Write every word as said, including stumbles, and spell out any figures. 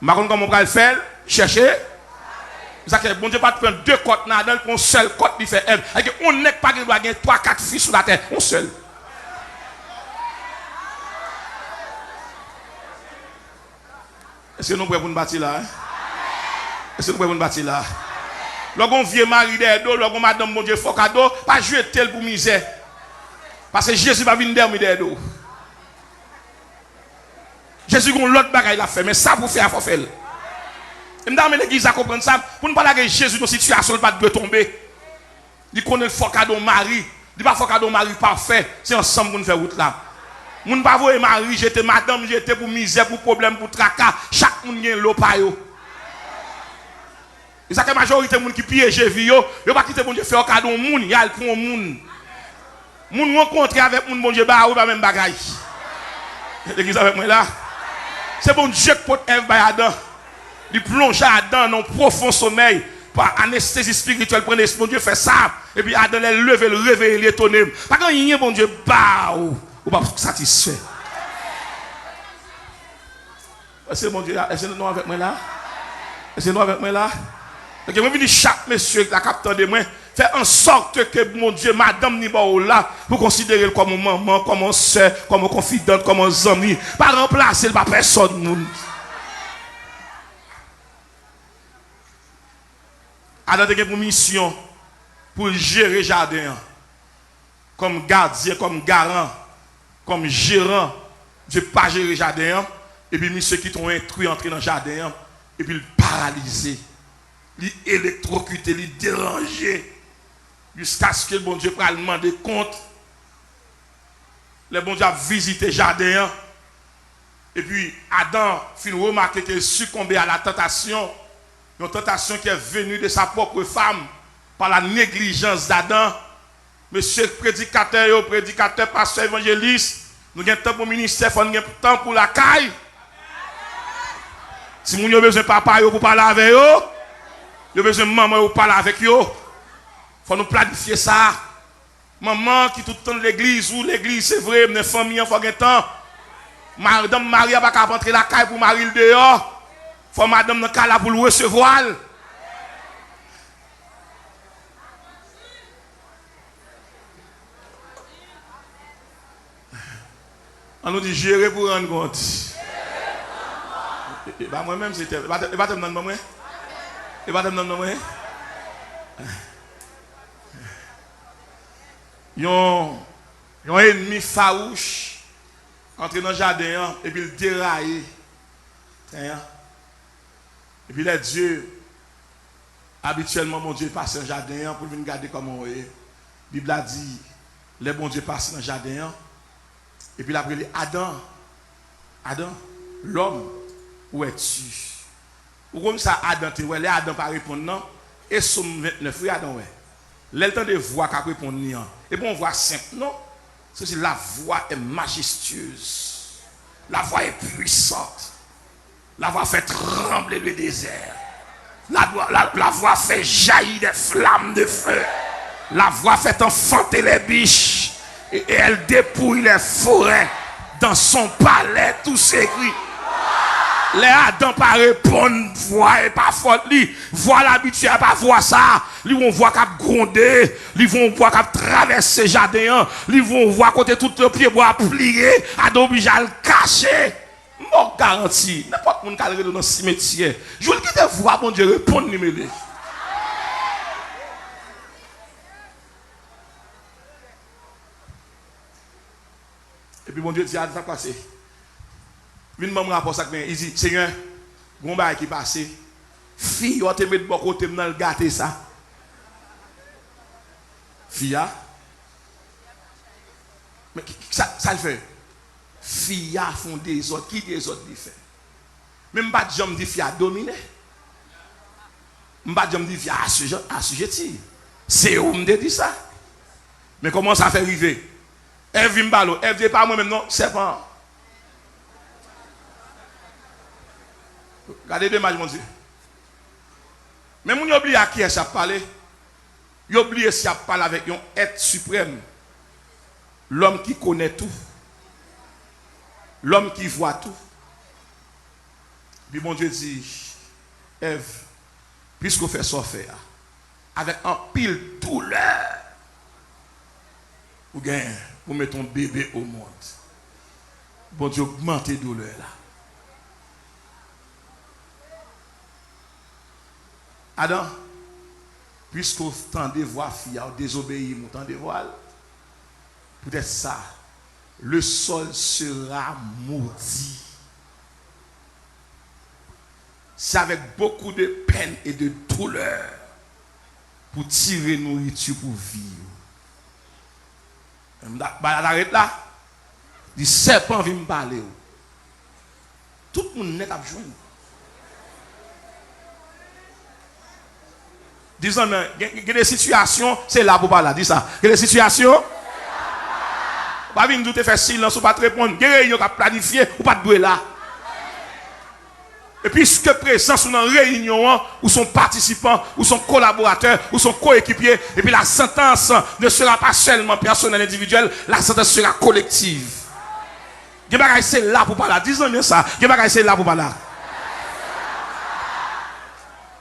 M pa konn kòman w pral fè l, chèche. Sa ke Bondye pa t pran de kòt nan Adan, l pran yon sèl kòt li fè Èv. Sa ke yon nèg pa gen dwa gen twa, kat fi sou latè, yon sèl. Èske nou prè pou n pati la, en? Èske nou prè pou n pati la? Lè w gen yon vye mari dèyè do, lè w gen yon madanm Bondye fè w kado, pa jete l pou mizè. Paske Jezi pa vin dòmi dèyè do. Jezi gen yon lòt bagay l ap fè, men sa pou w fè a, fò w fè l. E m ta renmen legliz la konprann sa, pou n pa lage Jezi nan sitiyasyon l pa t dwe tonbe. Li konnen l fè w kado yon mari, li pa fè w kado yon mari pafè, se ansanm pou n fè wout la. Moun pa voye mari jete, madanm jete pou mizè, pou pwoblèm, pou traka, chak moun gen lo pa yo. E sa ke majorite moun ki pyeje vi yo, yo pa kite Bondye fè yo kado yon moun, y al pran yon moun. Moun rankontre avèk moun Bondye ba yo, e pa menm bagay. Legliz avèk mwen la? Se Bondye k pot Èv bay Adan. Li plonje Adan nan yon pwofon somèy. Pa anestezi espirityèl, pran lespri Bondye fè sa. Epi Adan, lè l leve, l reveye, li etone. Pa gen anyen Bondye ba ou, ou p ap satisfè. Èske Bondye la? Èske nou avèk mwen la? Èske nou avèk mwen la? Ok, mwen vin di chak mesye la k ap tande mwen, fè an sòt ke Bondye, madanm ni ba w la, pou konsidere l kòm yon manman, kòm yon sè, kòm yon konfidant, kòm yon zanmi. Pa ranplase l pa pèsòn moun. Adan te gen pou misyon pou l jere jaden an. Kòm gadyen, kòm garan, kòm jeran, misye pa jere jaden an, epi misye kite yon entri antre nan jaden an, epi l paralize, li elektwokite, li deranje, jiskaske Bondye pral mande kont. Lè Bondye ap vizite jaden an, epi Adan fin remake ke l sikonbe a la tantasyon, yon tantasyon ki è veni de sa pwòp fam, pa la neglijans d'Adan. Mesye predikatè yo, predikatè, pastè, evanjelis, nou gen tan pou ministè, fò n gen tan pou lakay. Timoun yo bezwen papa yo pou pale avè yo. Yo bezwen manman yo pou pale avèk yo. Fò nou planifye sa. Manman ki tout tan legliz, ou legliz, se vre, men fanmi an fò gen tan. Madanm mari a pa ka ap antre lakay pou mari l deyò. Fò madanm nan ka la pou l resevwa l. An nou di, jere pou rann kont. E, e pa mwen menm, se tèm. E pa tèm, e pa tèm nan ban mwen? E pa tèm nan ban mwen? Yon, yon ènmi fawouch antre nan jaden an, epi l deraye tren an. Epi lè Dye, abityèlman, Bondye pase nan jaden an pou l vin gade kòman w ye. Bib la di, lè Bondye pase nan jaden an, epi l ap rele, Adan, Adan, l'homme, où es-tu? Ou konn sa Adan te wè, lè Adan pa reponn nan, e Sòm vennèf, wi, Adan wè. Lè l tande vwa k ap reponn li an, e pa yon vwa senp, non. Se, se la voix est majestueuse. La voix est puissante. La voix fait trembler le désert. La, la, la voix fait jaillir des flammes de feu. La voix fait enfanter les biches. Et, et elle dépouille les forêts. Dans son palais, tout s'écrit. Lè Adan pa reponn vwa, e pa fòt li. Vwa l abitye a, pa vwa sa. Li yon vwa k ap gwonde. Li yon vwa k ap travèse jaden an. Li yon vwa kote tout pyebwa ap pliye. Adan oblije al kache. M ba w garanti, nenpòt moun k al rele w nan simetyè, jou l kite vwa Bondye reponn li, mele. Epi Bondye di, Adan, sa k pase? Vin ban m rapò sa k genyen. Li di, Senyè, gen yon bagay ki pase. Fi a w te met bò kote m nan, l gate sa. Fi a? Men ki, ki, sa, sa l fè? Fi a fè yon dezòd. Ki dezòd li fè? Men m pa t janm di fi a domine. M pa t janm di fi a asije-, asijeti. Se ou m te di sa. Men kòman sa fè rive? Èv vin pale w. Èv di, e pa mwen menm non, sèpan an. Gade de imaj Bondye. Men moun yo bliye a kiyès y ap pale. Yo bliye si y ap pale avèk yon èt siprèm, lòm ki konèt tou, lòm ki vwa tou. Epi Bondye di Èv, piske w fè sa w fè a, avèk anpil doulè, ou gen pou mete yon bebe o mond. Bondye ogmante doulè la. Adan, piske w tande vwa fi a, w dezobeyi m, ou tande vwa l, poutèt sa, le sol sera maudit. Se avèk bokou de pèn e de doulè pou tire nouriti pou vi w. M ta, bagay la ta ret la. Di, sèpan vin pale w. Tout moun nèt ap jwenn. Di zanmi an, gen, gen de sitiyasyon, se la pou pale la. Di sa. Gen de sitiyasyon, ou pa vin di w te fè silans, ou pa t reponn. Gen reyinyon k ap planifye, ou pa t dwe la. E piske prezans ou nan reyinyon an, ou se yon patisipan, ou se yon kolaboratè, ou se yon koekipye, epi la sentence ne sera pas seulement personnelle, individuelle, la sentence sera collective. Gen bagay se la pou pale la. Di zanmi an sa, gen bagay se la pou pale la.